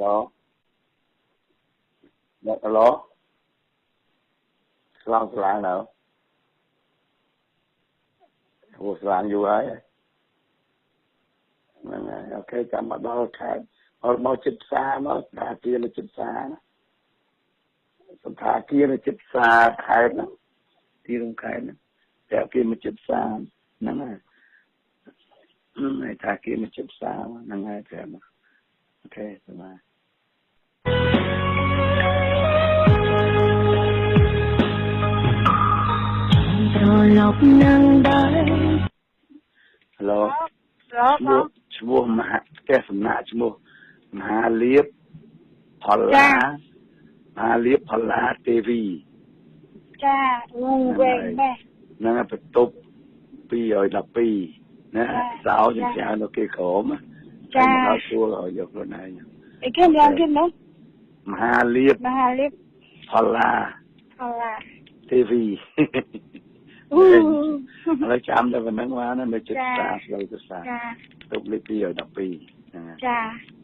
ឡូមកឡូស្លងស្លាងនៅហួស្លាងយូរហើយហ្នឹងហើយ។ អូខេ ចាំមកដល់ខេត្តមកចិត្តផ្សារមកថាគានៅចិត្តផ្សារណាសន្តាគារនៅចិត្តផ្សារខេត្តហ្នឹងទីរួមខេត្តហ្នឹងតែគេមកចិត្តផ្សារហ្នឹងហើយហើយថាគេមកចិត្តផ្សារហ្នឹងហើយប្រាប់មក។ អូខេ សម្រាប់ ត្រឡប់នឹងដែរ ហឡូ ឡូ ឈ្មោះ បង ឈ្មោះមហាផ្ទះសំណាក់ឈ្មោះមហាលៀបផល្លាមហាលៀបផល្លាទេវី ចាងងវែងម៉េះ ហ្នឹងហើយ បន្ទប់212ណាសោខ្ញុំផ្ញើនៅគេក្រម ចា ហើយមកដល់សួរឲ្យយកខ្លួនឯង អីគេយ៉ាងគេនោះ មហាលៀប មហាលៀប ផល្លា ផល្លា ទេវី អូ ឥឡូវចាំតែប៉ុណ្្នឹងបាននៅចិត្តផ្សារស្លូវទៅផ្សារ ចា ទុកលេខ212ហ្នឹងហើយ ចា។